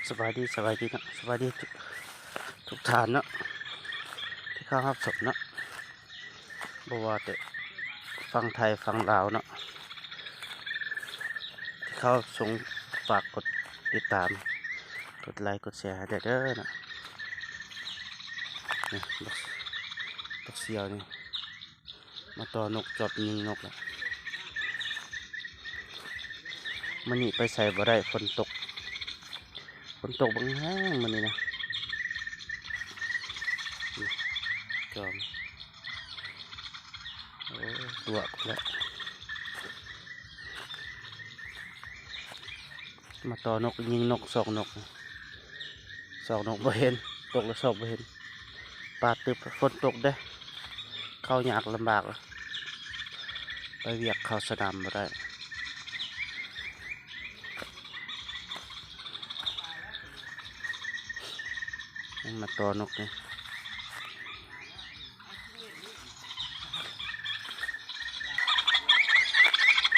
ສະບາຍດີ ສະບາຍດີເນາະ ສະບາຍດີທຸກ ທຸກທ່ານເນາະ ທີ່ເຂົ້າຮັບຊົມເນາະ ບໍ່ວ່າແຕ່ຝັ່ງໄທຝັ່ງລາວເນາະ ທີ່ເຂົ້າຊົມ ຝາກກົດຕິດຕາມ ກົດໄລກົດແຊໃຫ້ແດ່ເດີເນາະ ນີ້ ບັກ ບັກສ່ຽວນີ້ ມາຕໍ່ນົກ ຈອບຍິງນົກລະ ມື້ນີ້ໄປໃສບໍ່ໄດ້ ຝົນຕົກ ຝົນຕົກບັກແຮງມື້ນີ້ນະ ນີ້ ຈອບ ໂອ້ ຕົວະພຸ້ນແຫຼະ ມາຕໍ່ນົກ ຍິງນົກ ຊອກນົກ ຊອກນົກບໍ່ເຫັນ ຕົກແລ້ວຊອກບໍ່ເຫັນ ປາດຕຶບ ຝົນຕົກເດ້ ເຂົ້າຍາກລຳບາກ ໄປວຽກເຂົ້າສະໜາມບໍ່ໄດ້ ມາຕໍ່ນົກນີ້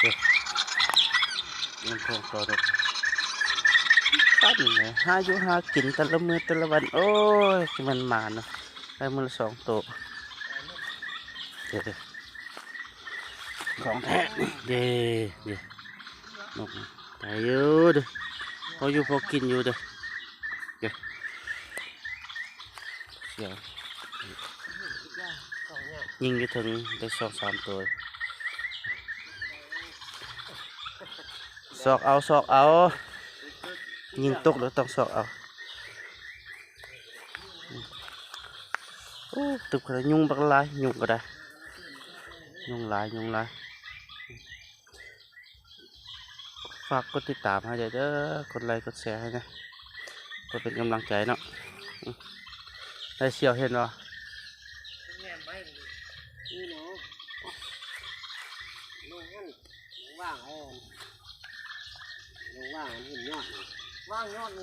ເອີ ຍັງຄົງຕໍ່ເດີ ປັ້ນເລີຍ ຫາຢູ່ຫາກິນແຕ່ລະມື້ແຕ່ລະວັນ ໂອ້ຍ ຊິແມ່ນໝານເນາະ ໄດ້ມື້ລະສອງໂຕ ເດີ ຂອງແທ້ ເດີ ເດີ ນົກ ໄດ້ຢູ່ເດີ ພໍຢູ່ພໍກິນຢູ່ເດີ ເດີ ສຽວ ຍິງຢູ່ເທິງໄດ້ສອງສາມໂຕ ຊອກເອົາ ຊອກເອົາ ຍິງຕົກແລ້ວຕ້ອງຊອກເອົາ ໂອ້ ຕຶບຂະໜາດ ຍຸງບັກຫຼາຍ ຍຸງກໍໄດ້ ຍຸງຫຼາຍ ຍຸງຫຼາຍ. ຝາກກົດຕິດຕາມໃຫ້ແດ່ເດີ ກົດໄລກົດແຊໃຫ້ແດ່ ເພື່ອເປັນກຳລັງໃຈເນາະ ອື ໄດ້ສ່ຽວເຫັນບໍ່ ນີ້ເນາະ ລົງຫັ້ນ ວາງເອົາ ລົງວາງຫັ້ນ ເຫັນຍອດ ວາງຍອດ.